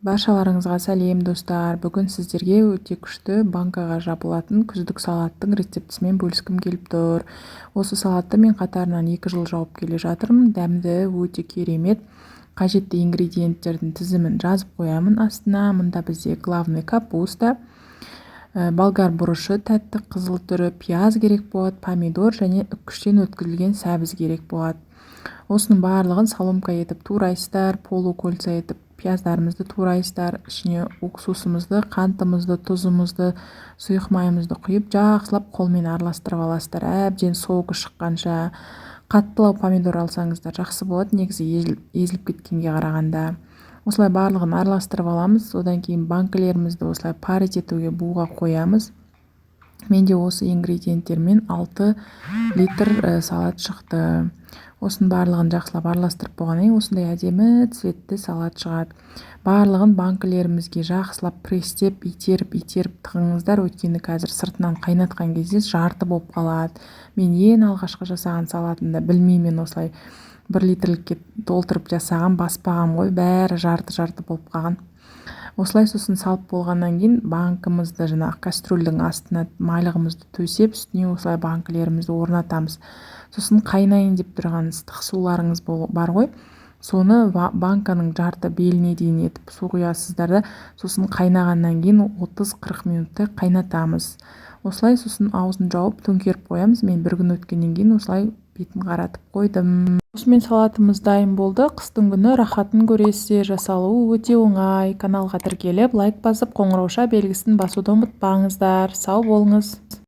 Баршаларыңызға сәлем, достар! Бүгін сіздерге өте күшті банкаға жабылатын күздік салаттың рецептісімен бөліскім келіп тұр. Осы салатты мен қатарынан 2 жыл жауып келе жатырмын. Дәмді, өте керемет. Қажетті ингредиенттердің тізімін жазып қоямын астына. Мында бізде главный капуста, болгар бұрышы, тәтті қызыл түрі, пияз керек болады, помидор және үккіштен өткізілген сәбіз керек болады. Осының барлығын соломка етіп турайсыздар, полукольца етіп пияздарымызды турайсыздар. Ішіне уксусымызды, қантымызды, тұзымызды, сұйық майымызды құйып, жақсылап қолмен араластырып аласыздар, әбден согі шыққанша. Қаттылау помидор алсаңыздар, жақсы болады негізі, езіліп кеткенге қарағанда. Осылай барлығын араластырып аламыз. Одан кейін банкілерімізді осылай парить етуге, буға қоямыз. Менде осы ингредиенттермен 6 литр салат шықты. Осының барлығын жақсылап араластырып болғаннан кейін осындай әдемі цветті салат шығады. Барлығын банкілерімізге жақсылап пресстеп, итеріп итеріп тығыңыздар, өйткені қазір сыртынан қайнатқан кезде жарты болып қалады. Мен ең алғашқы жасаған салатымда білмеймін, осылай 1 литрлікке толтырып жасаған, баспаған ғой, бәрі жарты жарты болып қалған. Осылай сосын салып болғаннан кейін банкімізді жаңағы кастрюльдің астына майлығымызды төсеп, үстіне осылай банкілерімізді орнатамыз. Сосын қайнайын деп тұрған ыстық суларыңыз бар ғой, соны банканың жарты беліне дейін етіп су құясыздар да, сосын қайнағаннан кейін 30-40 минуттай қайнатамыз. Осылай сосын аузын жауып, төңкеріп қоямыз. Мен бір күн өткеннен кейін осылай бетін қаратып қойдым. Осымен салатымыз дайын болды. Қыстың күні рахатын көресіздер. Жасалуы өте оңай. Каналға тіркеліп, лайк басып, қоңырауша белгісін басуды ұмытпаңыздар. Сау болыңыз!